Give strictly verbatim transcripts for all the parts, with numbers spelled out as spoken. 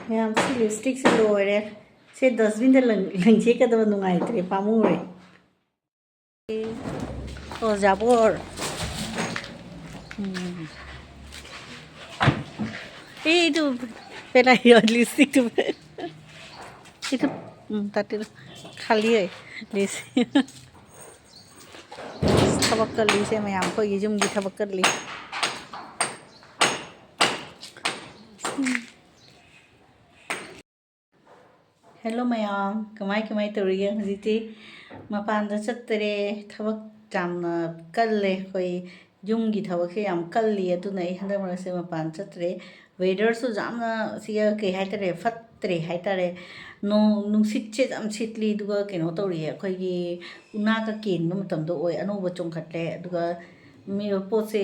ꯃꯌꯥꯝ, ꯁꯤ ꯂꯤꯞꯁꯇꯤꯛꯁꯦ ꯂꯣꯏꯔꯦ꯫ ꯁꯦ ꯗꯁꯕꯤꯟꯗ ꯂꯪ-, ꯂꯪꯊꯦꯛꯀꯗꯕ ꯅꯨꯡꯉꯥꯏꯇ꯭ꯔꯦ, ꯄꯥꯝꯃꯨꯔꯦ꯫ ꯑꯣ, ꯖꯥꯕꯣꯔ꯫ ꯎꯝ꯫ ꯑꯦ, ꯑꯩꯗꯨ ꯄꯦꯂꯥꯏꯌꯣ ꯂꯤꯞꯁꯇꯤꯛꯇꯨ꯫ ꯑꯩꯗꯨ, ꯎꯝ, ꯇꯥꯇꯤꯔ ꯈꯥꯂꯤ ꯑꯣꯏ ꯂꯤꯞꯁꯇꯤꯛ꯫ ꯊꯕꯛ ꯀꯜꯂꯤꯁꯦ ꯃꯌꯥꯝ, ꯑꯩꯈꯣꯏꯒꯤ ꯌꯨꯝꯒꯤ ꯊꯕꯛ ꯀꯜꯂꯤ꯫ ꯎꯝ꯫ ꯍꯦꯜꯂꯣ ꯃꯌꯥꯝ, ꯀꯃꯥꯏ ꯀꯃꯥꯏ ꯇꯧꯔꯤꯒꯦ? ꯍꯧꯖꯤꯛꯇꯤ ꯃꯄꯥꯟꯗ ꯆꯠꯇꯔꯦ, ꯊꯕꯛ ꯌꯥꯝꯅ ꯀꯜꯂꯦ꯫ ꯑꯩꯈꯣꯏ ꯌꯨꯝꯒꯤ ꯊꯕꯛꯁꯦ ꯌꯥꯝ ꯀꯜꯂꯤ, ꯑꯗꯨꯅ ꯑꯩ ꯍꯟꯗꯛ ꯃꯔꯛꯁꯦ ꯃꯄꯥꯟ ꯆꯠꯇ꯭ꯔꯦ꯫ ꯋꯦꯗꯔꯁꯨ ꯌꯥꯝꯅ ꯁꯤꯒ ꯀꯩ ꯍꯥꯏꯇꯥꯔꯦ, ꯐꯠꯇ꯭ꯔꯦ ꯍꯥꯏꯇꯥꯔꯦ꯫ ꯅꯣꯡ, ꯅꯨꯡꯁꯤꯠꯁꯦ ꯌꯥꯝ ꯁꯤꯠꯂꯤ, ꯑꯗꯨꯒ ꯀꯩꯅꯣ ꯇꯧꯔꯤꯌꯦ, ꯑꯩꯈꯣꯏꯒꯤ ꯎꯅꯥꯒ ꯀꯦꯟꯕ ꯃꯇꯝꯗꯣ ꯑꯣꯏ, ꯑꯅꯧꯕ ꯆꯣꯡꯈꯠꯂꯦ, ꯑꯗꯨꯒ ꯃꯤ-, ꯄꯣꯠꯁꯦ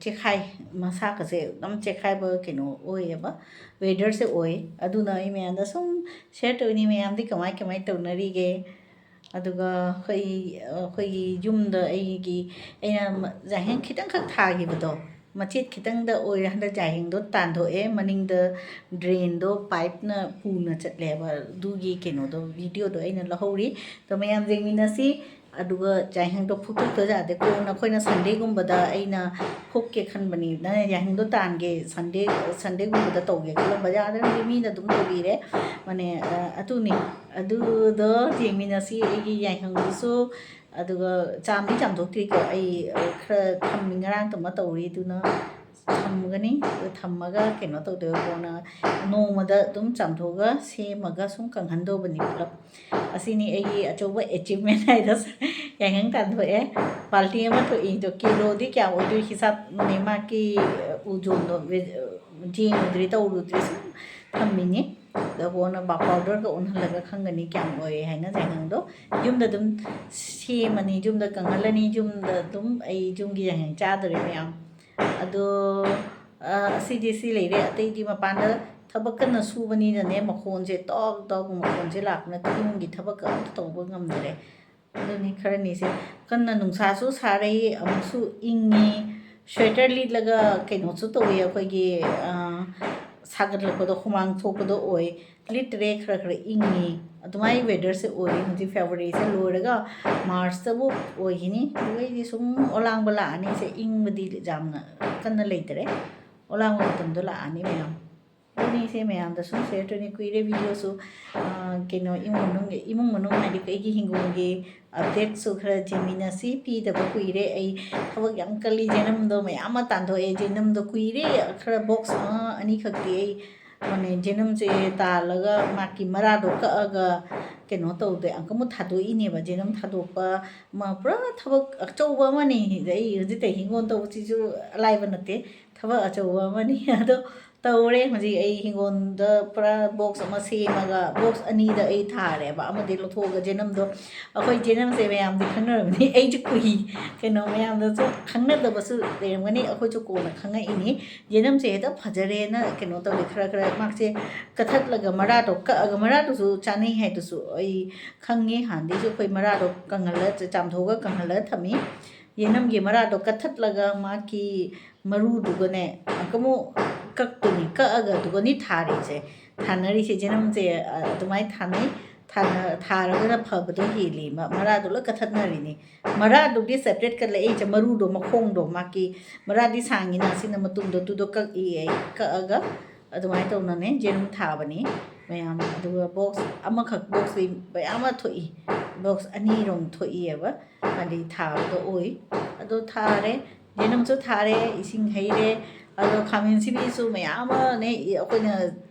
ꯆꯦꯛꯈꯥꯏ, ꯃꯁꯥꯒꯁꯦ ꯑꯗꯨꯝ ꯆꯦꯛꯈꯥꯏꯕ ꯀꯩꯅꯣ ꯑꯣꯏꯌꯦꯕ, ꯋꯦꯗꯔꯁꯦ ꯑꯣꯏ꯫ ꯑꯗꯨꯅ ꯑꯩ ꯃꯌꯥꯝꯗ ꯁꯨꯝ ꯁꯤꯌꯔ ꯇꯧꯅꯤ, ꯃꯌꯥꯝꯗꯤ ꯀꯃꯥꯏ ꯀꯃꯥꯏ ꯇꯧꯅꯔꯤꯒꯦ? ꯑꯗꯨꯒ ꯑꯩꯈꯣꯏ, ꯑꯩꯈꯣꯏꯒꯤ ꯌꯨꯝꯗ ꯑꯩꯒꯤ, ꯑꯩꯅ ꯃ-, ꯌꯥꯏꯍꯦꯟ ꯈꯤꯇꯪꯈꯛ ꯊꯥꯈꯤꯕꯗꯣ, ꯃꯆꯦꯠ ꯈꯤꯇꯪꯗ ꯑꯣꯏꯔꯦ, ꯍꯟꯗꯛ ꯌꯥꯏꯍꯦꯟꯗꯣ ꯇꯥꯟꯊꯣꯛꯑꯦ, ꯃꯅꯤꯡꯗ ꯗ꯭ꯔꯦꯟꯗꯣ ꯄꯥꯏꯞꯅ ꯄꯨꯅ ꯆꯠꯂꯦꯕ, ꯑꯗꯨꯒꯤ ꯀꯩꯅꯣꯗꯣ, ꯚꯤꯗꯤꯑꯣꯗꯣ ꯑꯩꯅ ꯂꯧꯍꯧꯔꯤ꯫ ꯑꯗꯣ ꯃꯌꯥꯝ ꯌꯦꯡꯃꯤꯟꯅꯁꯤ꯫ ꯑꯗꯨꯒ ꯌꯥꯏꯍꯦꯟꯗꯣ ꯐꯨꯛꯇꯣꯛꯇ ꯌꯥꯗꯦ꯫ ꯀꯣꯟꯅ ꯑꯩꯈꯣꯏꯅ ꯁꯟꯗꯦꯒꯨꯝꯕꯗ ꯑꯩꯅ ꯐꯨꯛꯀꯦ ꯈꯟꯕꯅꯤ, ꯅꯪ ꯌꯥꯏꯍꯦꯟꯗꯣ ꯇꯥꯟꯒꯦ, ꯁꯟꯗꯦ, ꯁꯟꯗꯦꯒꯨꯝꯕꯗ ꯇꯧꯒꯦ ꯈꯜꯂꯝꯕ ꯌꯥꯗ꯭ꯔꯒꯗꯤ ꯃꯤꯅ ꯑꯗꯨꯝ ꯇꯧꯕꯤꯔꯦ꯫ ꯃꯥꯅꯦ, ꯑ, ꯑꯗꯨꯅꯤ꯫ ꯑꯗꯨꯗꯣ ꯌꯦꯡꯃꯤꯟꯅꯁꯤ꯫ ꯑꯩꯒꯤ ꯌꯥꯏꯍꯦꯟꯗꯨꯁꯨ, ꯑꯗꯨꯒ ꯆꯥꯝꯗꯤ ꯆꯥꯝꯊꯣꯛꯇ꯭ꯔꯤꯀꯣ꯫ ꯑꯩ, ꯑ, ꯈꯔ ꯊꯝꯃꯤ, ꯉꯔꯥꯡ ꯇꯝꯃ ꯇꯧꯔꯤ, ꯑꯗꯨꯅ ꯊꯝꯒꯅꯤ꯫ ꯑꯗꯨ ꯊꯝꯃꯒ ꯀꯩꯅꯣ ꯇꯧꯗꯣꯏꯕ, ꯀꯣꯟꯅ ꯅꯣꯡꯃꯗ ꯑꯗꯨꯝ ꯆꯥꯝꯊꯣꯛꯑꯒ ꯁꯦꯝꯃꯒ ꯁꯨꯝ ꯀꯪꯍꯟꯗꯧꯕꯅꯤ ꯄꯨꯂꯞ꯫ ꯑꯁꯤꯅꯤ ꯑꯩꯒꯤ ꯑꯆꯧꯕ ꯑꯦꯆꯤꯞꯃꯦꯟ ꯍꯥꯏꯗꯣ꯫ ꯌꯥꯏꯉꯪ ꯇꯥꯟꯊꯣꯛꯑꯦ꯫ ꯕꯥꯜꯇꯤ ꯑꯃ ꯊꯣꯛꯏꯗꯣ, ꯀꯤꯂꯣꯗꯤ ꯀꯌꯥ ꯑꯣꯏꯗꯣꯏ ꯍꯤꯁꯥꯞ, ꯃꯥꯅꯦ, ꯃꯥꯒꯤ ꯎꯖꯣꯝꯗꯣ ꯌꯦꯡꯉꯨꯗ꯭ꯔꯤ, ꯇꯧꯔꯨꯗ꯭ꯔꯤ, ꯁꯨꯝ ꯊꯝꯃꯤꯅꯤ꯫ ꯑꯗ ꯀꯣꯟꯅ ꯄꯥꯎꯗꯔꯒ ꯑꯣꯟꯍꯜꯂꯒ ꯈꯪꯒꯅꯤ ꯀꯌꯥꯝ ꯑꯣꯏꯔꯦ ꯍꯥꯏꯅ ꯌꯥꯏꯉꯪꯗꯣ꯫ ꯌꯨꯝꯗ ꯑꯗꯨꯝ ꯁꯦꯝꯃꯅꯤ, ꯌꯨꯝꯗ ꯀꯪꯍꯜꯂꯅꯤ, ꯌꯨꯝꯗ ꯑꯗꯨꯝ ꯑꯩ ꯌꯨꯝꯒꯤ ꯌꯥꯏꯉꯪ ꯆꯥꯗꯣꯔꯦ ꯃꯌꯥꯝ꯫ ꯑꯗꯣ, ꯑ, ꯑꯁꯤꯗꯤ ꯁꯤ ꯂꯩꯔꯦ꯫ ꯑꯇꯩꯗꯤ ꯃꯄꯥꯟꯗ ꯊꯕꯛ ꯀꯟꯅ ꯁꯨꯕꯅꯤꯅꯅꯦ, ꯃꯈꯣꯟꯁꯦ ꯇꯣꯛ ꯇꯣꯛ ꯃꯈꯣꯟꯁꯦ ꯂꯥꯛꯄꯅ ꯌꯨꯝꯒꯤ ꯊꯕꯛꯀ ꯑꯝꯇ ꯇꯧꯕ ꯉꯝꯗꯔꯦ꯫ ꯑꯗꯨꯅꯤ ꯈꯔꯅꯤꯁꯦ꯫ ꯀꯟꯅ ꯅꯨꯡꯁꯥꯁꯨ ꯁꯥꯔꯛꯏ, ꯑꯃꯨꯛꯁꯨ ꯏꯪꯉꯤ꯫ ꯁ꯭ꯋꯦꯇꯔ ꯂꯤꯠꯂꯒ ꯀꯩꯅꯣꯁꯨ ꯇꯧꯏ ꯑꯩꯈꯣꯏꯒꯤ, ꯑ, ꯁꯥꯒꯠꯂꯛꯄꯗꯣ, ꯍꯨꯃꯥꯡ ꯊꯣꯛꯄꯗꯣ ꯑꯣꯏ꯫ ꯂꯤꯠꯇ꯭ꯔꯦ, ꯈꯔ ꯈꯔ ꯏꯪꯉꯤ꯫ ꯑꯗꯨꯃꯥꯏꯅ weatherꯁꯦ ꯑꯣꯏꯔꯤ ꯍꯧꯖꯤꯛ꯫ Februaryꯁꯦ ꯂꯣꯏꯔꯒ Marchꯇꯕꯨ ꯑꯣꯏꯈꯤꯅꯤ꯫ ꯑꯗꯨꯒ ꯑꯩꯗꯤ ꯁꯨꯝ ꯑꯣꯂꯥꯡꯕ ꯂꯥꯛꯑꯅꯤ꯫ ꯁꯦ ꯏꯪꯕꯗꯤ ꯌꯥꯝꯅ ꯀꯟꯅ ꯂꯩꯇ꯭ꯔꯦ꯫ ꯑꯣꯂꯥꯡꯕ ꯃꯇꯝꯗꯣ ꯂꯥꯛꯑꯅꯤ ꯃꯌꯥꯝ꯫ ꯑꯗꯨꯅꯤ ꯁꯦ ꯃꯌꯥꯝꯗ ꯁꯨꯝ share ꯇꯧꯅꯤ꯫ ꯀꯨꯏꯔꯦ videoꯁꯨ, ꯑ, ꯀꯩꯅꯣ, ꯏꯃꯨꯡ ꯃꯅꯨꯡꯒꯤ, ꯏꯃꯨꯡ ꯃꯅꯨꯡ ꯍꯥꯏꯗꯤ ꯑꯩꯒꯤ ꯍꯤꯡꯒꯣꯜꯒꯤ updateꯁꯨ ꯈꯔ ꯌꯦꯡꯃꯤꯟꯅꯁꯤ꯫ ꯄꯤꯗꯕ ꯀꯨꯏꯔꯦ꯫ ꯑꯩ ꯊꯕꯛ ꯌꯥꯝ ꯀꯜꯂꯤ꯫ ꯖꯦꯅꯝꯗꯣ ꯃꯌꯥꯝ ꯑꯃ ꯇꯥꯟꯊꯣꯛꯑꯦ꯫ ꯖꯦꯅꯝꯗꯣ ꯀꯨꯏꯔꯦ, ꯈꯔ box ꯑꯃ ꯑꯅꯤꯈꯛꯇꯤ ꯑꯩ ꯃꯥꯅꯦ, ꯖꯦꯅꯝꯁꯦ ꯇꯥꯜꯂꯒ ꯃꯥꯒꯤ ꯃꯔꯥꯗꯣ ꯀꯛꯑꯒ ꯀꯩꯅꯣ ꯇꯧꯗꯦ, ꯑꯃꯨꯛ ꯊꯥꯗꯣꯛꯏꯅꯦꯕ꯫ ꯖꯦꯅꯝ ꯊꯥꯗꯣꯛꯄ ꯑꯃ ꯄꯨꯔꯥ ꯊꯕꯛ ꯑꯆꯧꯕ ꯑꯃꯅꯤ꯫ ꯑꯩ ꯍꯧꯖꯤꯛꯇ ꯍꯤꯡꯒꯣꯜ ꯇꯧꯕꯁꯤꯁꯨ ꯑꯂꯥꯏꯕ ꯅꯠꯇꯦ, ꯊꯕꯛ ꯑꯆꯧꯕ ꯑꯃꯅꯤ꯫ ꯑꯗꯣ ꯇꯧꯔꯦ꯫ ꯍꯧꯖꯤꯛ ꯑꯩ ꯍꯤꯡꯒꯣꯜꯗ ꯄꯨꯔꯥ box ꯑꯃ ꯁꯦꯝꯃꯒ, box ꯑꯅꯤꯗ ꯑꯩ ꯊꯥꯔꯦꯕ꯫ ꯑꯃꯗꯤ ꯂꯧꯊꯣꯛꯑꯒ ꯖꯦꯅꯝꯗꯣ, ꯑꯩꯈꯣꯏ ꯖꯦꯅꯝꯁꯦ ꯃꯌꯥꯝꯗꯤ ꯈꯪꯅꯔꯝꯃꯅꯤ, ꯑꯩꯁꯨ ꯀꯨꯏ, ꯀꯩꯅꯣ, ꯃꯌꯥꯝꯗꯁꯨ ꯈꯪꯅꯗꯕꯁꯨ ꯂꯩꯔꯝꯒꯅꯤ, ꯑꯩꯈꯣꯏꯁꯨ ꯀꯣꯟꯅ ꯈꯪꯉꯛꯏꯅꯤ꯫ ꯖꯦꯅꯝꯁꯦ ꯍꯦꯛꯇ ꯐꯖꯔꯦꯅ ꯀꯩꯅꯣ ꯇꯧꯋꯦ, ꯈꯔ ꯈꯔ ꯃꯥꯁꯦ ꯀꯛꯊꯠꯂꯒ ꯃꯔꯥꯗꯣ ꯀꯛꯑꯒ, ꯃꯔꯥꯗꯨꯁꯨ ꯆꯥꯅꯩ ꯍꯥꯏꯗꯨꯁꯨ ꯑꯩ ꯈꯪꯉꯦ꯫ ꯍꯥꯟꯅꯗꯩꯁꯨ ꯑꯩꯈꯣꯏ ꯃꯔꯥꯗꯣ ꯀꯪꯍꯜꯂ, ꯆꯥꯝꯊꯣꯛꯑꯒ ꯀꯪꯍꯜꯂꯒ ꯊꯝꯃꯤ꯫ ꯖꯦꯅꯝꯒꯤ ꯃꯔꯥꯗꯣ ꯀꯛꯊꯠꯂꯒ ꯃꯥꯒꯤ ꯃꯔꯨꯗꯨꯒꯅꯦ ꯑꯃꯨꯛ ꯀꯛꯇꯣꯏꯅꯤ, ꯀꯛꯑꯒ ꯑꯗꯨꯒꯅꯤ ꯊꯥꯔꯤꯁꯦ꯫ ꯊꯥꯅꯔꯤꯁꯦ ꯖꯦꯅꯝꯁꯦ, ꯑ, ꯑꯗꯨꯃꯥꯏꯅ ꯊꯥꯅꯩ꯫ ꯊꯥꯅ-, ꯊꯥꯔꯒꯅ ꯐꯕꯗꯣ ꯍꯦꯜꯂꯤ꯫ ꯃ-, ꯃꯔꯥꯗꯣ ꯂꯣꯏ ꯀꯛꯊꯠꯅꯔꯤꯅꯤ꯫ ꯃꯔꯥꯗꯨꯒꯤ separate ꯀꯛꯂꯛꯏꯁꯦ, ꯃꯔꯨꯗꯣ, ꯃꯈꯣꯡꯗꯣ, ꯃꯥꯒꯤ ꯃꯔꯥꯗꯤ ꯁꯥꯡꯉꯤꯅ, ꯑꯁꯤꯅ ꯃꯇꯨꯡꯗꯣ ꯑꯗꯨꯗꯣ ꯀꯛꯏ ꯑꯩ, ꯀꯛꯑꯒ ꯑꯗꯨꯃꯥꯏꯅ ꯇꯧꯅꯅꯦ ꯖꯦꯅꯝ ꯊꯥꯕꯅꯤ ꯃꯌꯥꯝ꯫ ꯑꯗꯨꯒ box ꯑꯃꯈꯛ, boxꯇꯤ ꯃꯌꯥꯝ ꯑꯃ ꯊꯣꯛꯏ, box ꯑꯅꯤꯔꯣꯝ ꯊꯣꯛꯏꯑꯕ, ꯍꯥꯏꯗꯤ ꯊꯥꯕꯗꯣ ꯑꯣꯏ꯫ ꯑꯗꯣ ꯊꯥꯔꯦ, ꯖꯦꯅꯝꯁꯨ ꯊꯥꯔꯦ, ꯏꯁꯤꯡ ꯍꯩꯔꯦ꯫ ꯑꯗꯣ ꯈꯥꯃꯦꯟ ꯑꯁꯤꯟꯕꯤꯁꯨ ꯃꯌꯥꯝ ꯑꯃꯅꯦ, ꯑꯩꯈꯣꯏꯅ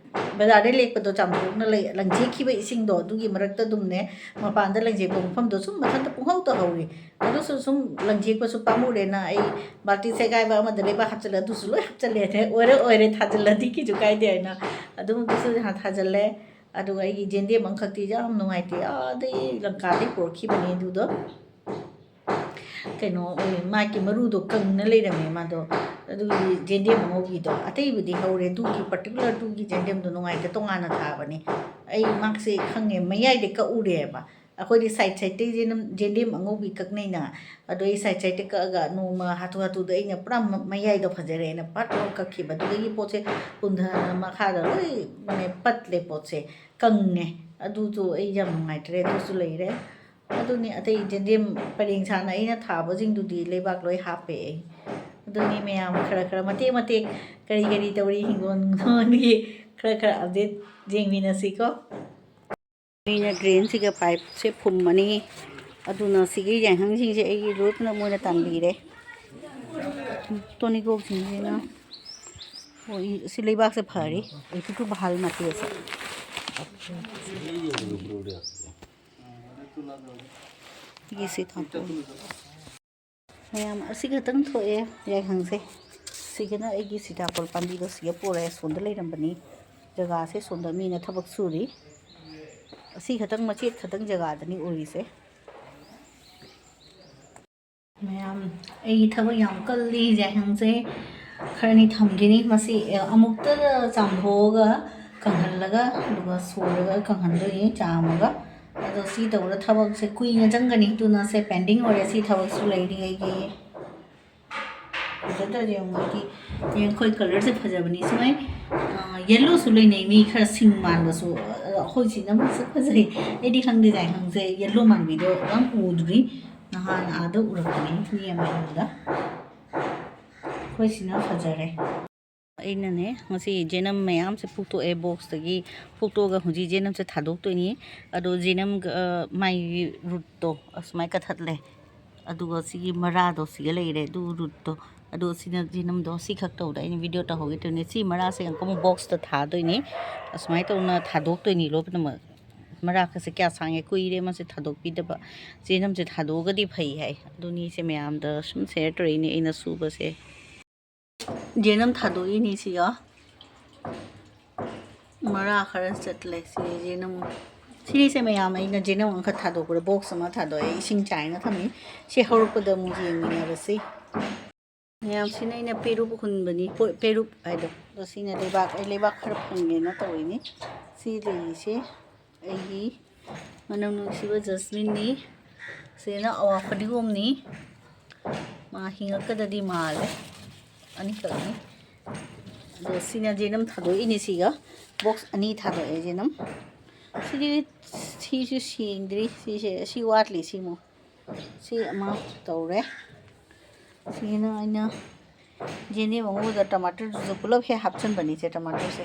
ꯕꯖꯥꯔꯗꯩ ꯂꯦꯛꯄꯗꯣ ꯆꯥꯝꯊꯣꯛꯅ ꯂꯩ-, ꯂꯪꯊꯦꯛꯈꯤꯕ ꯏꯁꯤꯡꯗꯣ, ꯑꯗꯨꯒꯤ ꯃꯔꯛꯇ ꯑꯗꯨꯝꯅꯦ, ꯃꯄꯥꯟꯗ ꯂꯪꯊꯦꯛꯄ ꯃꯐꯝꯗꯣ ꯁꯨꯝ ꯃꯊꯟꯇ ꯄꯨꯡꯍꯧ ꯇꯧꯍꯧꯔꯤ꯫ ꯑꯗꯨꯁꯨ ꯁꯨꯝ ꯂꯪꯊꯦꯛꯄꯁꯨ ꯄꯥꯝꯃꯨꯔꯦꯅ ꯑꯩ ꯕꯥꯜꯇꯤ ꯁꯦꯒꯥꯏꯕ ꯑꯃꯗ ꯂꯩꯕꯥꯛ ꯍꯥꯞꯆꯤꯜꯂꯦ, ꯑꯗꯨꯁꯨ ꯂꯣꯏ ꯍꯥꯞꯆꯤꯜꯂꯦ꯫ ꯑꯗꯩ ꯑꯣꯏꯔꯦ ꯑꯣꯏꯔꯦ, ꯊꯥꯖꯤꯜꯂꯗꯤ ꯀꯩꯁꯨ ꯀꯥꯏꯗꯦ ꯍꯥꯏꯅ ꯑꯗꯨꯝ ꯑꯗꯨꯁꯨ ꯊꯥꯖꯤꯜꯂꯦ꯫ ꯑꯗꯨꯒ ꯑꯩꯒꯤ ꯌꯦꯟꯗꯦꯝ ꯑꯃꯈꯛꯇꯤ ꯌꯥꯝ ꯅꯨꯡꯉꯥꯏꯇꯦ, ꯑꯥꯗꯩ ꯂꯪꯀꯥꯗꯩ ꯄꯨꯔꯛꯈꯤꯕꯅꯤ ꯑꯗꯨꯗꯣ꯫ ꯀꯩꯅꯣ ꯑꯣꯏ, ꯃꯥꯒꯤ ꯃꯔꯨꯗꯣ ꯀꯪꯅ ꯂꯩꯔꯝꯃꯦ ꯃꯥꯗꯣ꯫ ꯑꯗꯨꯒꯤ ꯌꯦꯟꯗꯦꯝ ꯑꯉꯧꯕꯤꯗꯣ, ꯑꯇꯩꯕꯨꯗꯤ ꯍꯧꯔꯦ, ꯑꯗꯨꯒꯤ particular ꯑꯗꯨꯒꯤ ꯌꯦꯟꯗꯦꯝꯗꯣ ꯅꯨꯡꯉꯥꯏꯇꯦ, ꯇꯣꯉꯥꯟꯅ ꯊꯥꯕꯅꯤ꯫ ꯑꯩ ꯃꯥꯁꯦ ꯈꯪꯉꯦ, ꯃꯌꯥꯏꯗꯩ ꯀꯛꯎꯔꯦꯕ꯫ ꯑꯩꯈꯣꯏꯗꯤ ꯁꯥꯏꯠ ꯁꯥꯏꯠꯇꯩ ꯌꯦꯅꯝ-, ꯌꯦꯟꯗꯦꯝ ꯑꯉꯧꯕꯤ ꯀꯛꯅꯩꯅ, ꯑꯗꯣ ꯑꯩ ꯁꯥꯏꯠ ꯁꯥꯏꯠꯇꯩ ꯀꯛꯑꯒ ꯅꯣꯡꯃ ꯍꯥꯊꯨ ꯍꯥꯊꯨꯗ ꯑꯩꯅ ꯄꯨꯔꯥ ꯃ-, ꯃꯌꯥꯏꯗꯣ ꯐꯖꯔꯦꯅ ꯄꯠ ꯂꯥꯎ ꯀꯛꯈꯤꯕ, ꯑꯗꯨꯗꯒꯤ ꯄꯣꯠꯁꯦ ꯄꯨꯝꯊꯗꯅ ꯃꯈꯥꯗ ꯂꯣꯏ ꯃꯅꯦ ꯄꯠꯂꯦ, ꯄꯣꯠꯁꯦ ꯀꯪꯉꯦ꯫ ꯑꯗꯨꯁꯨ ꯑꯩ ꯌꯥꯝ ꯅꯨꯡꯉꯥꯏꯇ꯭ꯔꯦ, ꯑꯗꯨꯁꯨ ꯂꯩꯔꯦ꯫ ꯑꯗꯨꯅꯤ, ꯑꯇꯩ ꯌꯦꯟꯗꯦꯝ ꯄꯔꯦꯡ ꯁꯥꯅ ꯑꯩꯅ ꯊꯥꯕꯁꯤꯡꯗꯨꯗꯤ ꯂꯩꯕꯥꯛ ꯂꯣꯏ ꯍꯥꯞꯄꯦ ꯑꯩ꯫ ꯑꯗꯨꯅꯤ ꯃꯌꯥꯝ ꯈꯔ ꯈꯔ ꯃꯇꯦꯛ ꯃꯇꯦꯛ ꯀꯔꯤ ꯀꯔꯤ ꯇꯧꯔꯤ ꯍꯤꯡꯒꯣꯜ ꯅꯨꯡꯒꯣꯜꯒꯤ ꯈꯔ ꯈꯔ update ꯌꯦꯡꯃꯤꯟꯅꯁꯤꯀꯣ꯫ ꯑꯩꯅ drainꯁꯤꯒ pipeꯁꯦ ꯐꯨꯝꯃꯅꯤ꯫ ꯑꯗꯨꯅ ꯁꯤꯒꯤ ꯌꯥꯏꯉꯪꯁꯤꯡꯁꯦ ꯑꯩꯒꯤ ꯂꯣꯏ ꯄꯨꯝꯅꯃꯛ ꯃꯣꯏꯅ ꯇꯥꯟꯕꯤꯔꯦ꯫ ꯇꯣꯅꯤꯀꯣꯛꯁꯤꯡꯁꯤꯅ, ꯑꯣ, ꯏ-, ꯁꯤ ꯂꯩꯕꯥꯛꯁꯦ ꯐꯔꯤ, ꯑꯩꯁꯨ ꯕꯍꯥꯜ ꯃꯇꯦꯁꯦ꯫ ꯁꯤꯒꯤꯁꯤ ꯊꯥꯡꯇꯣꯛꯑꯣ꯫ ꯃꯌꯥꯝ, ꯑꯁꯤ ꯈꯛꯇꯪ ꯊꯣꯛꯑꯦ ꯌꯥꯏꯉꯪꯁꯦ꯫ ꯁꯤꯒꯤꯅ ꯑꯩꯒꯤ ꯁꯤꯇꯥꯐꯣꯜ ꯄꯥꯝꯕꯤꯗꯣ ꯁꯤꯒ ꯄꯨꯔꯛꯑꯦ, ꯁꯣꯝꯗ ꯂꯩꯔꯝꯕꯅꯤ꯫ ꯖꯒꯥꯁꯦ ꯁꯣꯝꯗ ꯃꯤꯅ ꯊꯕꯛ ꯁꯨꯔꯤ꯫ ꯑꯁꯤ ꯈꯛꯇꯪ, ꯃꯆꯦꯠ ꯈꯛꯇꯪ ꯖꯒꯥꯗꯅꯤ ꯎꯔꯤꯁꯦ꯫ ꯃꯌꯥꯝ, ꯑꯩꯒꯤ ꯊꯕꯛ ꯌꯥꯝ ꯀꯜꯂꯤ꯫ ꯌꯥꯏꯉꯪꯁꯦ ꯈꯔꯅꯤ ꯊꯝꯈꯤꯅꯤ꯫ ꯃꯁꯤ, ꯑ, ꯑꯃꯨꯛꯇ ꯆꯥꯝꯊꯣꯛꯑꯒ ꯀꯪꯍꯜꯂꯒ, ꯑꯗꯨꯒ ꯁꯣꯏꯔꯒ ꯀꯪꯍꯟꯗꯣꯏꯅꯤ, ꯆꯥꯝꯃꯒ꯫ ꯑꯗꯣ ꯁꯤ ꯇꯧꯕꯗ ꯊꯕꯛꯁꯦ ꯀꯨꯏꯅ ꯆꯪꯒꯅꯤ, ꯑꯗꯨꯅ ꯁꯦ pending ꯑꯣꯏꯔꯦ꯫ ꯁꯤ ꯊꯕꯛꯁꯨ ꯂꯩꯔꯤ ꯑꯩꯒꯤ꯫ ꯐꯖꯗ꯭ꯔꯗꯤ ꯌꯦꯡꯉꯨ, ꯑꯩꯗꯤ ꯌꯦꯡ-, ꯑꯩꯈꯣꯏ colourꯁꯦ ꯐꯖꯕꯅꯤ꯫ ꯁꯨꯃꯥꯏ, ꯑ, yellowꯁꯨ ꯂꯩꯅꯩ, ꯃꯤ ꯈꯔ ꯁꯤꯡ ꯃꯥꯟꯕꯁꯨ꯫ ꯑ, ꯑꯩꯈꯣꯏ ꯁꯤꯅ ꯑꯃꯨꯛꯁꯨ ꯐꯖꯩ꯫ ꯑꯩꯗꯤ ꯈꯪꯗꯦ, ꯌꯥꯏꯉꯪꯁꯦ yellow ꯃꯥꯟꯕꯤꯗꯣ ꯌꯥꯝ ꯎꯗ꯭ꯔꯤ꯫ ꯅꯍꯥꯟ ꯑꯥꯗ ꯎꯔꯛꯄꯅꯤ, ꯃꯤ ꯑꯃ ꯌꯨꯝꯗ꯫ ꯑꯩꯈꯣꯏ ꯁꯤꯅ ꯐꯖꯔꯦ꯫ ꯑꯩꯅꯅꯦ, ꯉꯁꯤ ꯌꯦꯅꯝ ꯃꯌꯥꯝꯁꯦ ꯐꯨꯛꯇꯣꯛꯑꯦ boxꯇꯒꯤ꯫ ꯐꯨꯛꯇꯣꯛꯑꯒ ꯍꯧꯖꯤꯛ ꯌꯦꯅꯝꯁꯦ ꯊꯥꯗꯣꯛꯇꯣꯏꯅꯤ꯫ ꯑꯗꯣ ꯌꯦꯅꯝꯒ, ꯑ, ꯃꯥꯒꯤ rootꯇꯣ ꯑꯁꯨꯃꯥꯏ ꯀꯠꯊꯠꯂꯦ꯫ ꯑꯗꯨꯒ ꯁꯤꯒꯤ ꯃꯔꯥꯗꯣ ꯁꯤꯒ ꯂꯩꯔꯦ, ꯑꯗꯨ rootꯇꯣ꯫ ꯑꯗꯣ ꯁꯤꯅ ꯌꯦꯅꯝꯗꯣ ꯁꯤꯈꯛ ꯇꯧꯕꯗ ꯑꯩꯅ video ꯇꯧꯍꯧꯒꯦ ꯇꯧꯔꯤꯅꯦ꯫ ꯁꯤ ꯃꯔꯥꯁꯦ ꯑꯃꯨꯛ boxꯇ ꯊꯥꯗꯣꯏꯅꯤ꯫ ꯑꯁꯨꯃꯥꯏ ꯇꯧꯅ ꯊꯥꯗꯣꯛꯇꯣꯏꯅꯤ ꯂꯣꯏꯅꯃꯛ꯫ ꯃꯔꯥ ꯈꯛꯁꯦ ꯀꯌꯥ ꯁꯥꯡꯉꯦ, ꯀꯨꯏꯔꯦ ꯃꯁꯦ ꯊꯥꯗꯣꯛꯄꯤꯗꯕ꯫ ꯌꯦꯅꯝꯁꯦ ꯊꯥꯗꯣꯛꯑꯒꯗꯤ ꯐꯩ ꯍꯥꯏ꯫ ꯑꯗꯨꯅꯤ ꯁꯦ ꯃꯌꯥꯝꯗ ꯁꯨꯝ share ꯇꯧꯔꯛꯏꯅꯦ ꯑꯩꯅ ꯁꯨꯕꯁꯦ꯫ ꯌꯦꯅꯝ ꯊꯥꯗꯣꯛꯏꯅꯤ ꯁꯤꯒ꯫ ꯃꯔꯥ ꯈꯔ ꯆꯠꯂꯦ ꯁꯤ ꯌꯦꯅꯝ꯫ ꯁꯤꯁꯦ ꯃꯌꯥꯝ ꯑꯩꯅ ꯌꯦꯅꯝ ꯑꯃꯈꯛ ꯊꯥꯗꯣꯛꯄꯗ box ꯑꯃ ꯊꯥꯗꯣꯛꯑꯦ, ꯏꯁꯤꯡ ꯆꯥꯏꯅ ꯊꯝꯃꯤ꯫ ꯁꯤ ꯍꯧꯔꯛꯄꯗ ꯑꯃꯨꯛ ꯌꯦꯡꯃꯤꯟꯅꯔꯁꯤ꯫ ꯃꯌꯥꯝꯁꯤꯅ ꯑꯩꯅ ꯄꯦꯔꯨꯛ ꯍꯨꯟꯕꯅꯤ, ꯄꯣ-, ꯄꯦꯔꯨꯛ ꯍꯥꯏꯗꯣ꯫ ꯑꯗꯣ ꯁꯤꯅ ꯂꯩꯕꯥꯛ, ꯑꯩ ꯂꯩꯕꯥꯛ ꯈꯔ ꯐꯪꯒꯦꯅ ꯇꯧꯔꯤꯅꯤ꯫ ꯁꯤ ꯂꯩꯔꯤꯁꯦ ꯑꯩꯒꯤ ꯃꯅꯝ ꯅꯨꯡꯁꯤꯕ ꯖꯁꯃꯤꯟꯅꯤ꯫ ꯁꯤꯅ ꯑꯋꯥ ꯐꯗꯤꯒꯣꯝꯅꯤ꯫ ꯃꯥ ꯍꯤꯡꯉꯛꯀꯗꯗꯤ ꯃꯥꯜꯂꯦ꯫ ꯑꯅꯤꯈꯛꯅꯤ꯫ ꯑꯗꯣ ꯁꯤꯅ ꯖꯦꯅꯝ ꯊꯥꯗꯣꯛꯏꯅꯦ꯫ ꯁꯤꯒ ꯕꯣꯛꯁ ꯑꯅꯤ ꯊꯥꯗꯣꯛꯑꯦ ꯖꯦꯅꯝ꯫ ꯁꯤꯗꯤ, ꯁꯤꯁꯨ ꯁꯦꯡꯗ꯭ꯔꯤ꯫ ꯁꯤꯁꯦ, ꯁꯤ ꯋꯥꯠꯂꯤ ꯁꯤꯃꯨꯛ꯫ ꯁꯤ ꯑꯃ ꯇꯧꯔꯦ꯫ ꯁꯤꯒꯤꯅ ꯑꯩꯅ ꯌꯦꯟꯗꯦꯝ ꯑꯉꯧꯕꯗ ꯇꯃꯥꯇꯔꯗꯨꯁꯨ ꯄꯨꯂꯞ ꯍꯦꯛ ꯍꯥꯞꯆꯤꯟꯕꯅꯤꯁꯦ, ꯇꯃꯥꯇꯔꯁꯦ꯫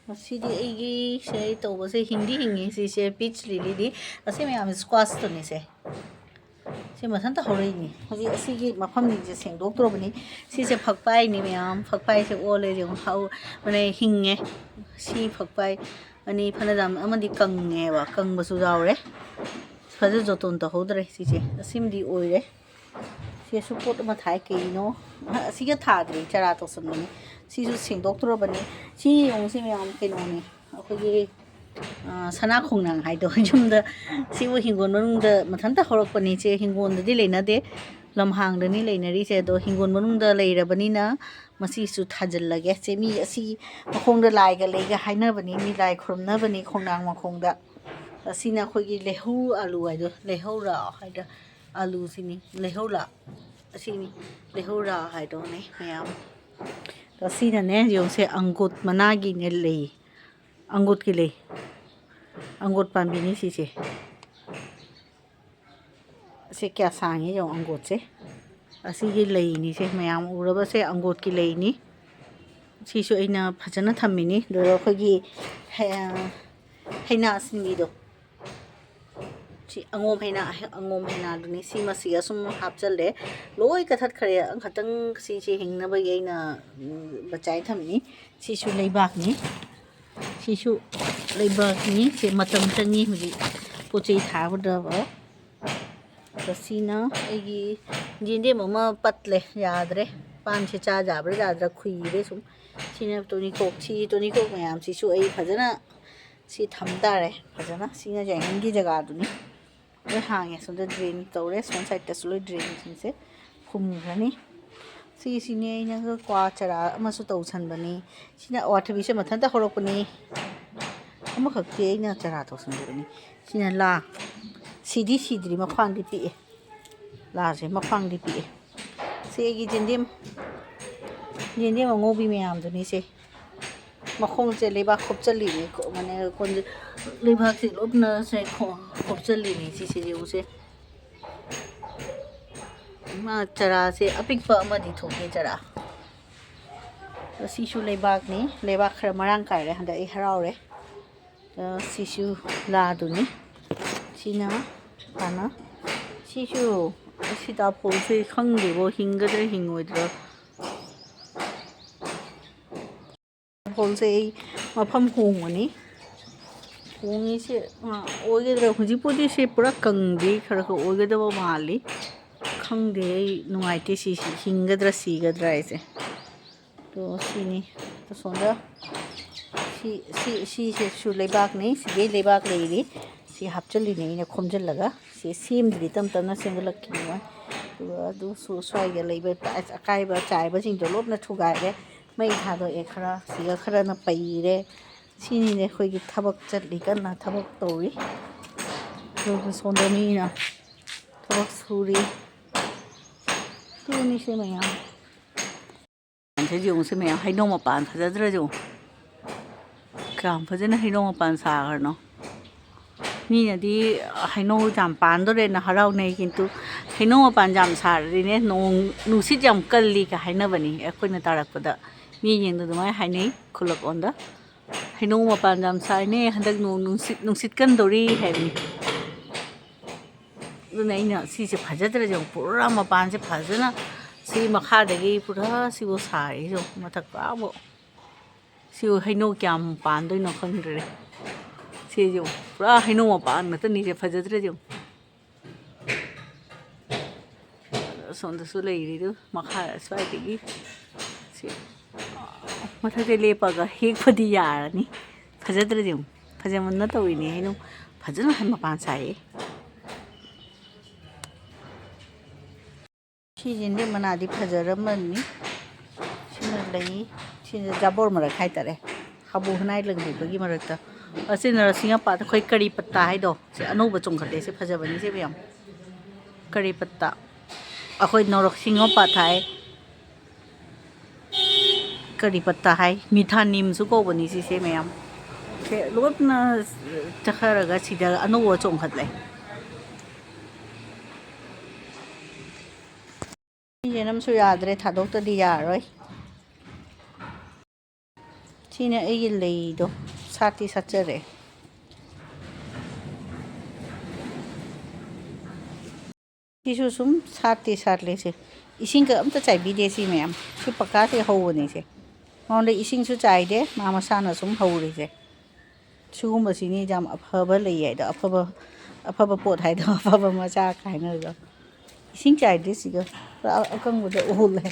ꯉꯁꯤꯗꯤ ꯑꯩꯒꯤ ꯁꯦ ꯑꯩ ꯇꯧꯕꯁꯦ ꯍꯤꯡꯗꯤ ꯍꯤꯡꯉꯤ꯫ ꯁꯤꯁꯦ ꯄꯤꯆ ꯂꯤꯂꯤꯗꯤ꯫ ꯑꯁꯤ ꯃꯌꯥꯝꯁꯦ ꯁ꯭ꯀ꯭ꯋꯥꯁꯇꯨꯅꯤꯁꯦ꯫ ꯁꯤ ꯃꯊꯟꯇ ꯍꯧꯔꯛꯏꯅꯤ꯫ ꯍꯧꯖꯤꯛ ꯑꯁꯤꯒꯤ ꯃꯐꯝꯁꯤꯡꯁꯦ ꯁꯦꯡꯗꯣꯛꯇ꯭ꯔꯕꯅꯤ꯫ ꯁꯤꯁꯦ ꯐꯛꯄꯥꯏꯅꯤ ꯃꯌꯥꯝ꯫ ꯐꯛꯄꯥꯏꯁꯦ ꯑꯣꯜꯂꯦ ꯌꯦꯡꯉꯨ꯫ ꯍꯧ-, ꯃꯅꯦ, ꯍꯤꯡꯉꯦ꯫ ꯁꯤ ꯐꯛꯄꯥꯏ ꯑꯅꯤ ꯐꯅꯌꯥꯝ ꯑꯃꯗꯤ ꯀꯪꯉꯦꯕ꯫ ꯀꯪꯕꯁꯨ ꯌꯥꯎꯔꯦ꯫ ꯐꯖ ꯖꯣꯇꯣꯟ ꯇꯧꯍꯧꯗ꯭ꯔꯦ ꯁꯤꯁꯦ꯫ ꯑꯁꯤꯃꯗꯤ ꯑꯣꯏꯔꯦ꯫ ꯁꯤꯁꯨ ꯄꯣꯠ ꯑꯃ ꯊꯥꯏ꯫ ꯀꯩꯅꯣ? ꯑꯁꯤꯒ ꯊꯥꯗ꯭ꯔꯤ, ꯆꯔꯥ ꯇꯧꯁꯟꯕꯅꯤ꯫ ꯁꯤꯁꯨ ꯁꯦꯡꯗꯣꯛꯇꯣꯔꯕꯅꯤ꯫ ꯁꯤ ꯌꯦꯡꯉꯨ, ꯁꯤ ꯃꯌꯥꯝ ꯀꯩꯅꯣꯅꯦ꯫ ꯑꯩꯈꯣꯏꯒꯤ, ꯑ, ꯁꯅꯥ ꯈꯣꯡꯅꯥꯡ ꯍꯥꯏꯗꯣ꯫ ꯌꯨꯝꯗ ꯁꯤꯕꯨ ꯍꯤꯡꯒꯣꯜ ꯃꯅꯨꯡꯗ ꯃꯊꯟꯇ ꯍꯧꯔꯛꯄꯅꯤ꯫ ꯁꯦ ꯍꯤꯡꯒꯣꯜꯗꯗꯤ ꯂꯩꯅꯗꯦ, ꯂꯝꯍꯥꯡꯗꯅꯤ ꯂꯩꯅꯔꯤꯁꯦ꯫ ꯑꯗꯣ ꯍꯤꯡꯒꯣꯜ ꯃꯅꯨꯡꯗ ꯂꯩꯔꯕꯅꯤꯅ ꯃꯁꯤꯁꯨ ꯊꯥꯖꯤꯜꯂꯒꯦ꯫ ꯁꯦ ꯃꯤ ꯑꯁꯤ ꯃꯈꯣꯡꯗ ꯂꯥꯏꯒ ꯂꯩꯒ ꯍꯥꯏꯅꯕꯅꯤ, ꯃꯤ ꯂꯥꯏ ꯈꯨꯔꯨꯝꯅꯕꯅꯤ ꯈꯣꯡꯅꯥꯡ ꯃꯈꯣꯡꯗ꯫ ꯑꯁꯤꯅ ꯑꯩꯈꯣꯏꯒꯤ ꯂꯩꯍꯧ ꯑꯥꯂꯨ ꯍꯥꯏꯗꯣ, ꯂꯩꯍꯧꯔꯥ ꯍꯥꯏꯗ ꯑꯥꯂꯨꯁꯤꯅꯤ, ꯂꯩꯍꯧꯔꯥ꯫ ꯑꯁꯤꯅꯤ ꯂꯩꯍꯧꯔꯥ ꯍꯥꯏꯗꯣꯅꯦ ꯃꯌꯥꯝ꯫ ꯑꯗꯣ ꯁꯤꯅꯅꯦ ꯌꯦꯡꯉꯨꯁꯦ, ꯑꯪꯒꯨꯠ ꯃꯅꯥꯒꯤꯅꯦ ꯂꯩ, ꯑꯪꯒꯨꯠꯀꯤ ꯂꯩ, ꯑꯪꯒꯨꯠ ꯄꯥꯝꯕꯤꯅꯤ ꯁꯤꯁꯦ꯫ ꯁꯦ ꯀꯌꯥ ꯁꯥꯡꯉꯤ ꯌꯦꯡꯉꯣ ꯑꯪꯒꯨꯠꯁꯦ꯫ ꯑꯁꯤꯒꯤ ꯂꯩꯅꯤꯁꯦ, ꯃꯌꯥꯝ ꯎꯔꯕꯁꯦ ꯑꯪꯒꯨꯠꯀꯤ ꯂꯩꯅꯤ꯫ ꯁꯤꯁꯨ ꯑꯩꯅ ꯐꯖꯅ ꯊꯝꯃꯤꯅꯤ꯫ ꯑꯗꯨꯒ ꯑꯩꯈꯣꯏꯒꯤ ꯍꯩ-, ꯍꯩꯅꯥ ꯑꯁꯤꯟꯕꯤꯗꯣ, ꯁꯤ ꯑꯉꯣꯝ ꯍꯩꯅꯥ, ꯑꯉꯣꯝ ꯍꯩꯅꯥꯗꯨꯅꯤ꯫ ꯁꯤ ꯃꯁꯤꯒ ꯁꯨꯝ ꯍꯥꯞꯆꯜꯂꯦ꯫ ꯂꯣꯏ ꯀꯊꯠꯈ꯭ꯔꯦ꯫ ꯑꯃꯈꯛꯇꯪ ꯁꯤꯁꯦ ꯍꯤꯡꯅꯕꯒꯤ ꯑꯩꯅ, ꯎꯝ, ꯕꯆꯥꯏ ꯊꯝꯃꯤ꯫ ꯁꯤꯁꯨ ꯂꯩꯕꯥꯛꯅꯤ꯫ ꯁꯤꯁꯨ ꯂꯩꯕꯥꯛꯅꯤ꯫ ꯁꯤ ꯃꯇꯝ ꯆꯪꯉꯤ ꯍꯧꯖꯤꯛ ꯄꯣꯠ ꯆꯩ ꯊꯥꯕꯗ꯫ ꯑꯗꯣ ꯁꯤꯅ ꯑꯩꯒꯤ ꯌꯦꯟꯗꯦꯝ ꯑꯃ ꯄꯠꯂꯦ, ꯌꯥꯗ꯭ꯔꯦ꯫ ꯄꯥꯟꯁꯦ ꯆꯥ ꯌꯥꯕ꯭ꯔꯥ ꯌꯥꯗ꯭ꯔꯥ ꯈꯨꯏꯔꯦ ꯁꯨꯝ꯫ ꯁꯤꯅ ꯇꯣꯅꯤꯈꯣꯛ, ꯁꯤ ꯇꯣꯅꯤꯈꯣꯛ ꯃꯌꯥꯝꯁꯤꯁꯨ ꯑꯩ ꯐꯖꯅ ꯁꯤ ꯊꯝ ꯇꯥꯔꯦ꯫ ꯐꯖꯅ ꯁꯤꯅ ꯌꯥꯏꯉꯪꯒꯤ ꯖꯒꯥꯗꯨꯅꯤ꯫ ꯂꯣꯏ ꯍꯥꯡꯉꯦ꯫ ꯁꯣꯝꯗ ꯗ꯭ꯔꯦꯟ ꯇꯧꯔꯦ꯫ ꯁꯣꯝ ꯁꯥꯏꯠꯇꯁꯨ ꯂꯣꯏ ꯗ꯭ꯔꯦꯟꯁꯤꯡꯁꯦ ꯐꯨꯝꯈ꯭ꯔꯅꯤ꯫ ꯁꯤꯁꯤꯅꯦ ꯑꯩꯅ ꯀ꯭ꯋꯥ ꯆꯔꯥ ꯑꯃꯁꯨ ꯇꯧꯁꯟꯕꯅꯤ꯫ ꯁꯤꯅ ꯑꯋꯥꯊꯕꯤꯁꯦ ꯃꯊꯟꯇ ꯍꯧꯔꯛꯄꯅꯤ꯫ ꯑꯃꯈꯛꯇꯤ ꯑꯩꯅ ꯆꯔꯥ ꯇꯧꯁꯟꯈꯤꯕꯅꯤ꯫ ꯁꯤꯅ ꯂꯥ꯫ ꯁꯤꯗꯤ ꯁꯤꯗ꯭ꯔꯤ, ꯃꯈ꯭ꯋꯥꯡꯗꯤ ꯄꯤꯛꯑꯦ꯫ ꯂꯥꯁꯦ ꯃꯈ꯭ꯋꯥꯡꯗꯤ ꯄꯤꯛꯑꯦ꯫ ꯁꯤ ꯑꯩꯒꯤ ꯌꯦꯟꯗꯦꯝ, ꯌꯦꯟꯗꯦꯝ ꯑꯉꯧꯕꯤ ꯃꯌꯥꯝꯗꯨꯅꯤ ꯁꯦ꯫ ꯃꯈꯣꯡꯁꯦ ꯂꯩꯕꯥꯛ ꯈꯣꯞꯆꯜꯂꯤꯅꯦ, ꯀꯣ-, ꯃꯅꯦ, ꯀꯣꯟꯁꯦ, ꯂꯩꯕꯥꯛꯁꯦ ꯂꯣꯞꯅ ꯁꯦ ꯈꯣ-, ꯈꯣꯞꯆꯜꯂꯤꯅꯦ ꯁꯤꯁꯦ, ꯌꯦꯡꯉꯨꯁꯦ꯫ ꯃꯥ ꯆꯔꯥꯁꯦ ꯑꯄꯤꯛꯄ ꯑꯃꯗꯤ ꯊꯣꯛꯑꯦ, ꯆꯔꯥ꯫ ꯑꯗꯣ ꯁꯤꯁꯨ ꯂꯩꯕꯥꯛꯅꯤ, ꯂꯩꯕꯥꯛ ꯈꯔ ꯃꯔꯥꯡ ꯀꯥꯏꯔꯦ ꯍꯟꯗꯛ, ꯑꯩ ꯍꯔꯥꯎꯔꯦ꯫ ꯑꯗꯣ ꯁꯤꯁꯨ ꯂꯥꯗꯨꯅꯤ꯫ ꯁꯤꯅ ꯍꯥꯟꯅ, ꯁꯤꯁꯨ ꯁꯤꯇꯥꯐꯣꯟꯁꯦ ꯈꯪꯗꯦꯕꯣ, ꯍꯤꯡꯒꯗ꯭ꯔꯥ ꯍꯤꯡꯉꯣꯏꯗ꯭ꯔꯥ꯫ ꯐꯣꯟꯁꯦ ꯑꯩ ꯃꯐꯝ ꯍꯣꯡꯕꯅꯤ꯫ ꯍꯣꯡꯉꯤꯁꯦ, ꯑ, ꯑꯣꯏꯒꯗ꯭ꯔꯥ? ꯍꯧꯖꯤꯛꯄꯨꯗꯤ ꯁꯤ ꯄꯨꯔꯥ ꯀꯪꯗ꯭ꯔꯤ, ꯈꯔ ꯈꯔ ꯑꯣꯏꯒꯗꯕ ꯃꯥꯜꯂꯤ꯫ ꯈꯪꯗꯦ, ꯑꯩ ꯅꯨꯡꯉꯥꯏꯇꯦ ꯁꯤꯁꯤ, ꯍꯤꯡꯒꯗ꯭ꯔꯥ ꯁꯤꯒꯗ꯭ꯔꯥ ꯍꯥꯏꯁꯦ꯫ ꯑꯗꯣ ꯁꯤꯅꯤ꯫ ꯑꯁꯣꯝꯗ ꯁꯤ, ꯁꯤ, ꯁꯤꯁꯤꯁꯨ ꯂꯩꯕꯥꯛꯅꯤ, ꯁꯤꯗꯩ ꯂꯩꯕꯥꯛ ꯂꯩꯔꯤ꯫ ꯁꯤ ꯍꯥꯞꯆꯤꯜꯂꯤꯅꯦ ꯑꯩꯅ ꯈꯣꯝꯖꯤꯜꯂꯒ꯫ ꯁꯤ ꯁꯦꯝꯗ꯭ꯔꯤ, ꯇꯞ ꯇꯞꯅ ꯁꯦꯝꯒꯠꯂꯛꯈꯤꯅꯤ ꯃꯣꯏ꯫ ꯑꯗꯨꯒ ꯑꯗꯨꯁꯨ ꯁ꯭ꯋꯥꯏꯗ ꯂꯩꯕ ꯑꯀꯥꯏꯕ ꯆꯥꯏꯕꯁꯤꯡꯗꯣ ꯂꯣꯏꯅ ꯊꯨꯒꯥꯏꯔꯦ꯫ ꯃꯩ ꯊꯥꯗꯣꯛꯑꯦ ꯈꯔ, ꯁꯤꯒ ꯈꯔꯅ ꯄꯩꯔꯦ꯫ ꯁꯤꯅꯤꯅꯦ ꯑꯩꯈꯣꯏꯒꯤ ꯊꯕꯛ ꯆꯠꯂꯤ, ꯀꯟꯅ ꯊꯕꯛ ꯇꯧꯔꯤ꯫ ꯑꯗꯨꯒ ꯁꯣꯝꯗ ꯃꯤꯅ ꯊꯕꯛ ꯁꯨꯔꯤ꯫ ꯑꯗꯨꯅꯤꯁꯦ ꯃꯌꯥꯝ꯫ ꯁꯤ ꯌꯦꯡꯉꯨꯁꯦ ꯃꯌꯥꯝ, ꯍꯩꯅꯧ ꯃꯄꯥꯟ ꯐꯖꯗ꯭ꯔꯥ ꯌꯦꯡꯉꯨ꯫ ꯀꯌꯥꯝ ꯐꯖꯅ ꯍꯩꯅꯧ ꯃꯄꯥꯟ ꯁꯥꯈ꯭ꯔꯅꯣ꯫ ꯃꯤꯅꯗꯤ ꯍꯩꯅꯧ ꯌꯥꯝ ꯄꯥꯟꯗꯣꯔꯦꯅ ꯍꯔꯥꯎꯅꯩ, ꯀꯤꯟꯇꯨ ꯍꯩꯅꯧ ꯃꯄꯥꯟ ꯌꯥꯝ ꯁꯥꯔꯗꯤꯅꯦ, ꯅꯣꯡ ꯅꯨꯡꯁꯤꯠ ꯌꯥꯝ ꯀꯜꯂꯤꯒ ꯍꯥꯏꯅꯕꯅꯤ꯫ ꯑꯩꯈꯣꯏꯅ ꯇꯥꯔꯛꯄꯗ ꯃꯤꯁꯤꯡꯗꯣ ꯑꯗꯨꯃꯥꯏꯅ ꯍꯥꯏꯅꯩ ꯈꯨꯜꯂꯛꯂꯣꯟꯗ꯫ ꯍꯩꯅꯧ ꯃꯄꯥꯟ ꯌꯥꯝ ꯁꯥꯏꯅꯦ ꯍꯟꯗꯛ, ꯅꯣꯡ ꯅꯨꯡꯁꯤꯠ, ꯅꯨꯡꯁꯤꯠ ꯀꯟꯗꯧꯔꯤ ꯍꯥꯏꯕꯅꯤ꯫ ꯑꯗꯨꯅ ꯑꯩꯅ ꯁꯤꯁꯦ ꯐꯖꯗ꯭ꯔꯥ ꯌꯦꯡꯉꯨ, ꯄꯨꯔꯥ ꯃꯄꯥꯟꯁꯦ ꯐꯖꯅ ꯁꯤ ꯃꯈꯥꯗꯒꯤ ꯄꯨꯔꯥ ꯁꯤꯕꯨ ꯁꯥꯔꯦ ꯌꯦꯡꯉꯨ, ꯃꯊꯛ ꯄꯨꯔꯥꯕꯨ꯫ ꯁꯤꯕꯨ ꯍꯩꯅꯧ ꯀꯌꯥꯝ ꯄꯥꯟꯗꯣꯏꯅꯣ ꯈꯪꯗ꯭ꯔꯦ꯫ ꯁꯤꯁꯨ ꯄꯨꯔꯥ ꯍꯩꯅꯧ ꯃꯄꯥꯟ ꯉꯥꯛꯇꯅꯤꯁꯦ, ꯐꯖꯗ꯭ꯔꯥ ꯌꯦꯡꯉꯨ꯫ ꯑꯁꯣꯝꯗꯁꯨ ꯂꯩꯔꯤꯗꯨ ꯃꯈꯥ ꯑꯁ꯭ꯋꯥꯏꯗꯒꯤ꯫ ꯁꯤ ꯃꯊꯛꯇ ꯂꯦꯞꯄꯒ ꯍꯦꯛꯄꯗꯤ ꯌꯥꯔꯅꯤ꯫ ꯐꯖꯗ꯭ꯔꯥ ꯌꯦꯡꯉꯨ, ꯐꯖꯃꯟꯅ ꯇꯧꯔꯤꯅꯦ ꯍꯩꯅꯧ꯫ ꯐꯖꯅ ꯃꯄꯥꯟ ꯁꯥꯏꯌꯦ꯫ ꯁꯤꯁꯤꯅꯦ ꯃꯅꯥꯗꯤ ꯐꯖꯔꯝꯃꯅꯤ꯫ ꯁꯤꯅ ꯂꯩ, ꯁꯤꯅ ꯖꯥꯕꯣꯔ ꯃꯔꯛ ꯍꯥꯏꯇꯥꯔꯦ꯫ ꯍꯥꯕꯨ ꯍꯅꯥꯏ ꯂꯪꯕꯤꯕꯒꯤ ꯃꯔꯛꯇ ꯑꯁꯤ ꯅꯔꯁꯤꯡ ꯃꯄꯥꯟꯗ ꯑꯩꯈꯣꯏ ꯀꯔꯤ ꯄꯠꯇꯥ ꯍꯥꯏꯗꯣ, ꯁꯤ ꯑꯅꯧꯕ ꯆꯣꯡꯈꯠꯂꯦ, ꯁꯤ ꯐꯖꯕꯅꯤ, ꯁꯤ ꯃꯌꯥꯝ꯫ ꯀꯔꯤ ꯄꯠꯇꯥ, ꯑꯩꯈꯣꯏ ꯅꯔꯁꯤꯡ ꯃꯄꯥꯟ ꯊꯥꯏ꯫ ꯀꯔꯤ ꯄꯠꯇꯥ ꯍꯥꯏ, ꯃꯤꯊꯥ ꯅꯤꯝꯁꯨ ꯀꯧꯕꯅꯤ ꯁꯤꯁꯦ ꯃꯌꯥꯝ꯫ ꯁꯦ ꯂꯣꯏꯅ ꯆꯠꯈꯔꯒ ꯁꯤꯗ ꯑꯅꯧꯕ ꯆꯣꯡꯈꯠꯂꯦ꯫ ꯌꯦꯅꯝꯁꯨ ꯌꯥꯗ꯭ꯔꯦ, ꯊꯥꯗꯣꯛꯇꯗꯤ ꯌꯥꯔꯣꯏ꯫ ꯁꯤꯅ ꯑꯩꯒꯤ ꯂꯩꯗꯣ, ꯁꯥꯠꯇꯤ ꯁꯥꯠꯆꯔꯦ꯫ ꯁꯤꯁꯨ ꯁꯨꯝ ꯁꯥꯠꯇꯤ ꯁꯥꯠꯂꯦ ꯁꯦ꯫ ꯏꯁꯤꯡꯒ ꯑꯝꯇ ꯆꯥꯏꯕꯤꯗꯦ ꯁꯤ ꯃꯌꯥꯝ꯫ ꯁꯤ ꯄꯀꯥꯁꯦ ꯍꯧꯕꯅꯦ ꯁꯦ꯫ ꯃꯉꯣꯟꯗ ꯏꯁꯤꯡꯁꯨ ꯆꯥꯏꯗꯦ, ꯃꯥ ꯃꯁꯥꯅ ꯁꯨꯝ ꯍꯧꯔꯤꯁꯦ꯫ ꯁꯤꯒꯨꯝꯕꯁꯤꯅꯤ ꯌꯥꯝ ꯑꯐꯕ ꯂꯩ ꯍꯥꯏꯗꯣ, ꯑꯐꯕ, ꯑꯐꯕ ꯄꯣꯠ ꯍꯥꯏꯗꯣ, ꯑꯐꯕ ꯃꯆꯥ ꯀꯥꯏꯅꯗꯣ꯫ ꯏꯁꯤꯡ ꯆꯥꯏꯗ꯭ꯔꯤ ꯁꯤꯒ꯫ ꯄꯨꯔꯥ ꯑꯀꯪꯕꯗ ꯎꯍꯨꯜꯂꯦ꯫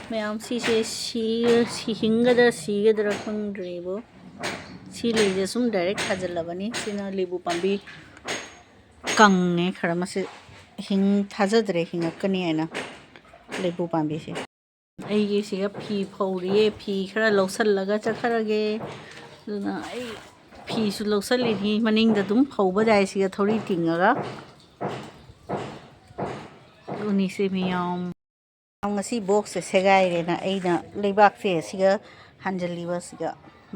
ꯃꯌꯥꯝ ꯁꯤꯁꯦ ꯁꯤ-, ꯁꯤ ꯍꯤꯡꯒꯗ꯭ꯔꯥ ꯁꯤꯒꯗ꯭ꯔꯥ ꯈꯪꯗ꯭ꯔꯤꯕꯣ꯫ ꯁꯤ ꯂꯩꯁꯦ ꯁꯨꯝ direct ꯊꯥꯖꯤꯜꯂꯕꯅꯤ꯫ ꯁꯤꯅ ꯂꯦꯕꯨ ꯄꯥꯝꯕꯤ ꯀꯪꯉꯦ ꯈꯔ, ꯃꯁꯤ ꯍꯤꯡ ꯊꯥꯖꯗ꯭ꯔꯦ ꯍꯤꯡꯉꯛꯀꯅꯤ ꯍꯥꯏꯅ ꯂꯦꯕꯨ ꯄꯥꯝꯕꯤꯁꯦ꯫ ꯑꯩꯒꯤ ꯁꯤꯒ ꯐꯤ ꯐꯧꯔꯤꯌꯦ, ꯐꯤ ꯈꯔ ꯂꯧꯁꯜꯂꯒ ꯆꯠꯈ꯭ꯔꯒꯦ꯫ ꯑꯗꯨꯅ ꯑꯩ ꯐꯤꯁꯨ ꯂꯧꯁꯜꯂꯤꯅꯤ, ꯃꯅꯤꯡꯗ ꯑꯗꯨꯝ ꯐꯧꯕ ꯌꯥꯏ ꯁꯤꯒ ꯊꯧꯔꯤ ꯇꯤꯡꯉꯒ꯫ ꯑꯗꯨꯅꯤ ꯁꯤ ꯃꯌꯥꯝ꯫ ꯉꯁꯤ boxꯁꯦ ꯁꯦꯒꯥꯏꯔꯦꯅ ꯑꯩꯅ ꯂꯩꯕꯥꯛꯁꯦ ꯁꯤꯒ ꯍꯥꯟꯖꯜꯂꯤꯕ ꯁꯤꯒ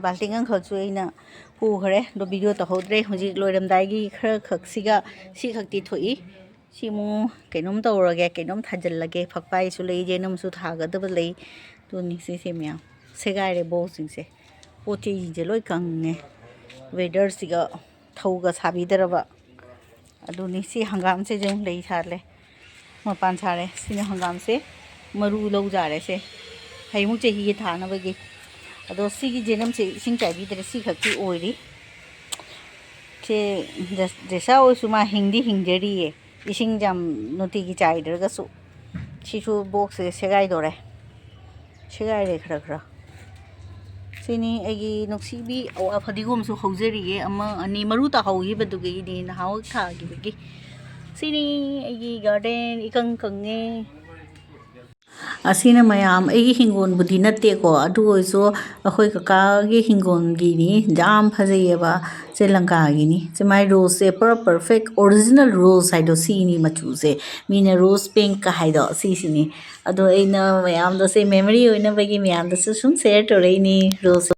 ꯕꯥꯜꯇꯤꯟ ꯑꯃꯈꯛꯁꯨ ꯑꯩꯅ ꯄꯨꯈ꯭ꯔꯦ꯫ ꯑꯗꯣ video ꯇꯧꯍꯧꯗ꯭ꯔꯦ꯫ ꯍꯧꯖꯤꯛ ꯂꯣꯏꯔꯝꯗꯥꯏꯒꯤ ꯈꯔ ꯈꯛꯁꯤꯒ ꯁꯤ ꯈꯛꯇꯤ ꯊꯣꯛꯏ꯫ ꯁꯤ ꯑꯃꯨꯛ ꯀꯩꯅꯣꯝ ꯇꯧꯔꯒꯦ, ꯀꯩꯅꯣꯝ ꯊꯥꯖꯤꯜꯂꯒꯦ꯫ ꯐꯛꯄꯥꯏꯁꯨ ꯂꯩ, ꯌꯦꯅꯝꯁꯨ ꯊꯥꯒꯗꯕ ꯂꯩ꯫ ꯑꯗꯨꯅꯤ ꯁꯤꯁꯦ ꯃꯌꯥꯝ ꯁꯦꯒꯥꯏꯔꯦ boxꯁꯤꯡꯁꯦ꯫ ꯄꯣꯠ ꯆꯩꯁꯤꯡꯁꯦ ꯂꯣꯏ ꯀꯪꯉꯦ꯫ Weatherꯁꯤꯒ ꯊꯧꯒ ꯁꯥꯕꯤꯗꯔꯕ꯫ ꯑꯗꯨꯅꯤ ꯁꯤ ꯍꯪꯒꯥꯝꯁꯦ ꯑꯗꯨꯝ ꯂꯩ ꯁꯥꯠꯂꯦ꯫ ꯃꯄꯥꯟ ꯁꯥꯔꯦ꯫ ꯁꯤꯅ ꯍꯪꯒꯥꯝꯁꯦ ꯃꯔꯨ ꯂꯧꯖꯥꯔꯦ ꯁꯦ꯫ ꯍꯌꯦꯡꯃꯨꯛ ꯆꯍꯤꯒꯤ ꯊꯥꯅꯕꯒꯤ꯫ ꯑꯗꯣ ꯁꯤꯒꯤ ꯖꯦꯅꯝꯁꯦ ꯏꯁꯤꯡ ꯆꯥꯏꯕꯤꯗ꯭ꯔꯦ꯫ ꯁꯤ ꯈꯛꯇꯤ ꯑꯣꯏꯔꯤ꯫ ꯁꯦ ꯖ-, ꯖꯦꯁꯥ ꯑꯣꯏꯁꯨ ꯃꯥ ꯍꯤꯡꯗꯤ ꯍꯤꯡꯖꯔꯤꯌꯦ꯫ ꯏꯁꯤꯡ ꯌꯥꯝ ꯅꯨꯡꯇꯤꯒꯤ ꯆꯥꯏꯗ꯭ꯔꯒꯁꯨ꯫ ꯁꯤꯁꯨ boxꯁꯦ ꯁꯦꯒꯥꯏꯗꯧꯔꯦ꯫ ꯁꯦꯒꯥꯏꯔꯦ ꯈꯔ ꯈꯔ꯫ ꯁꯤꯅꯤ ꯑꯩꯒꯤ ꯅꯨꯡꯁꯤꯕꯤ ꯑꯋꯥ ꯐꯗꯤꯒꯣꯝꯁꯨ ꯍꯧꯖꯔꯤꯌꯦ꯫ ꯑꯃ, ꯑꯅꯤ ꯃꯔꯨ ꯇꯥꯍꯧꯈꯤꯕꯗꯨꯒꯤꯅꯤ ꯅꯍꯥꯟꯋꯥꯏ ꯊꯥꯈꯤꯕꯒꯤ꯫ ꯁꯤꯅꯤ ꯑꯩꯒꯤ garden ꯏꯀꯪ ꯀꯪꯉꯦ꯫ ꯑꯁꯤꯅ ꯃꯌꯥꯝ ꯑꯩꯒꯤ ꯍꯤꯡꯒꯣꯜꯕꯨꯗꯤ ꯅꯠꯇꯦꯀꯣ, ꯑꯗꯨ ꯑꯣꯏꯔꯁꯨ ꯑꯩꯈꯣꯏ ꯀꯀꯥꯒꯤ ꯍꯤꯡꯒꯣꯜꯒꯤꯅꯤ꯫ ꯌꯥꯝ ꯐꯖꯩꯌꯦꯕ꯫ ꯁꯦ ꯂꯪꯀꯥꯒꯤꯅꯤ꯫ ꯁꯦ ꯃꯥꯏ ꯔꯣꯁꯁꯦ ꯄꯨꯔꯥ perfect original rose ꯍꯥꯏꯗꯣ ꯁꯤꯅꯤ ꯃꯆꯨꯁꯦ꯫ ꯃꯤꯅ rose pinkꯀ ꯍꯥꯏꯗꯣ ꯁꯤꯁꯤꯅꯤ꯫ ꯑꯗꯣ ꯑꯩꯅ ꯃꯌꯥꯝꯗ ꯁꯦ memory ꯑꯣꯏꯅꯕꯒꯤ ꯃꯌꯥꯝꯗꯁꯨ ꯁꯨꯝ share ꯇꯧꯔꯛꯏꯅꯤ꯫ Rose